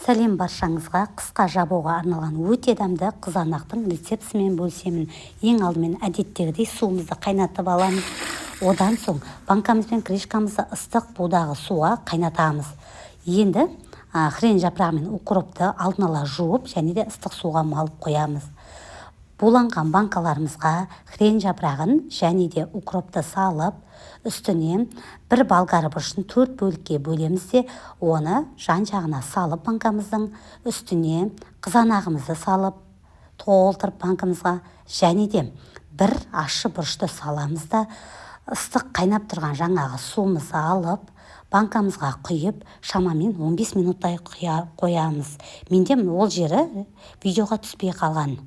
Сәлем баршаңызға! Қысқа жабуға арналған өте дәмді қызанақтың рецептісімен бөлісемін. Ең алдымен әдеттегідей суымызды қайнатып аламыз. Одан соң банкамыз бен крышкамызды ыстық будағы суға қайнатамыз. Енді хрен жапырағы мен укропты алдын ала жуып және де ыстық суға малып қоямыз. Буланған банкаларымызға хрен жапырағын және де укропты салып, үстіне бір болгар бұрышын төрт бөлікке бөлеміз де, оны жан-жағына салып, банкамыздың үстіне қызанағымызды салып, толтырып банкамызға және де бір ащы бұрышты саламыз да, ыстық қайнап тұрған жаңағы суымызды алып, банкамызға құйып, шамамен 15 минуттай қоямыз. Менде ол жері видеоға түспей қалған.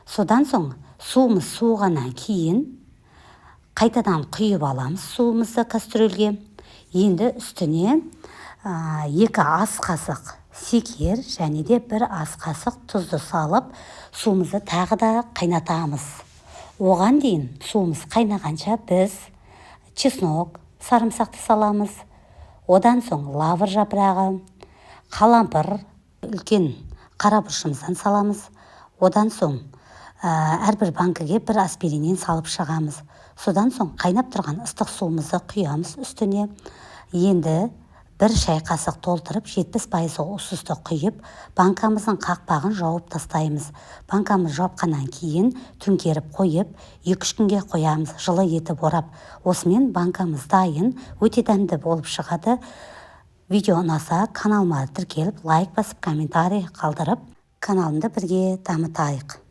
Содан соң суымыз суығаннан кейін қайтадан құйып аламыз суымызды кастрюльге. Енді үстіне 2 ас қасық секер және де 1 ас қасық тұзды салып, суымызды тағы да қайнатамыз. Оған дейін, суымыз қайнағанша, біз чеснок, сарымсақты саламыз. Одан соң лавр жапырағы, қалампыр, үлкен қара бұрышымыздан саламыз. Одан соң әрбір банкіге бір аспириннен салып шығамыз. Содан соң қайнап тұрған ыстық суымызды құямыз үстіне. Енді бір шай қасық толтырып 70% уксусты құйып, банкамыздың қақпағын жауып тастаймыз. Банкамызды жапқаннан кейін төңкеріп қойып, 2-3 күнге қоямыз, жылы етіп орап. Осымен банкамыз дайын, өте дәмді болып шығады. Видео ұнаса, каналыма тіркеліп, лайк басып, комментарий қалдырып, каналымды бірге дамытайық.